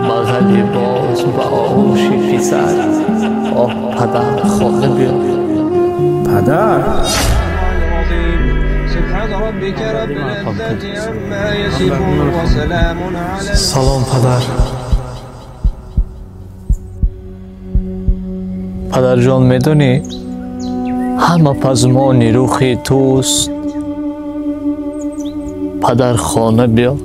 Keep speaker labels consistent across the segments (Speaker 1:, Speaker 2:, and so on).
Speaker 1: Бағали боз ба оғӯши писар. Оҳ, падар, хона биё.
Speaker 2: Падар.
Speaker 1: Салом, падар. Падарҷон, медонӣ, ҳама пазмони рухи туст. Падар, хона биё.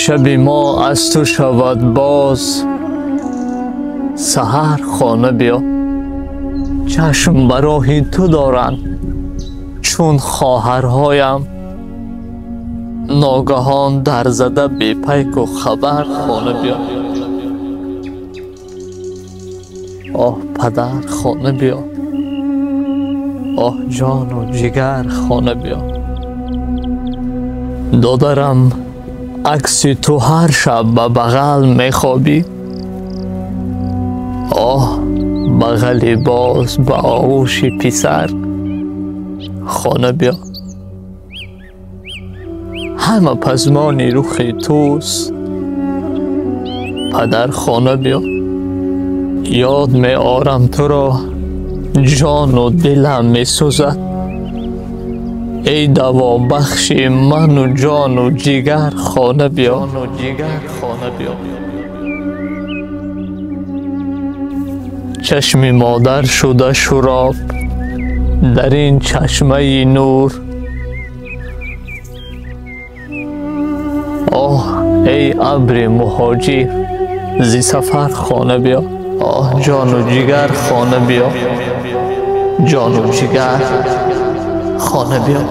Speaker 1: Шаби мо аз ту шавад боз. Саҳар хона биё. Чашм ба роҳи ту доранд чун хоҳарҳоям. Ногаҳон дар зада бепайку хабар хона биё. Оҳ, падар, хона биё. Оҳ, ҷону ҷигар, хона биё. Додарам, акси ту ҳар шаб ба бағал мехобӣ. Оҳ, бағали боз ба оғӯши писар. Хона биё. Ҳама пазмони рухи туст. Падар, хона биё. Ёд меорам туро, ҷону дилам месӯзад. Эй давобахши ману ҷону ҷигар, хона биё. Чашми модар шуда шуроб дар ин чашмаи нур. Оҳ, эй абри муҳоҷир, зи сафар хона биё. Оҳ, ҷону ҷигар, хона биё. Ҷону ҷигар, хона биё.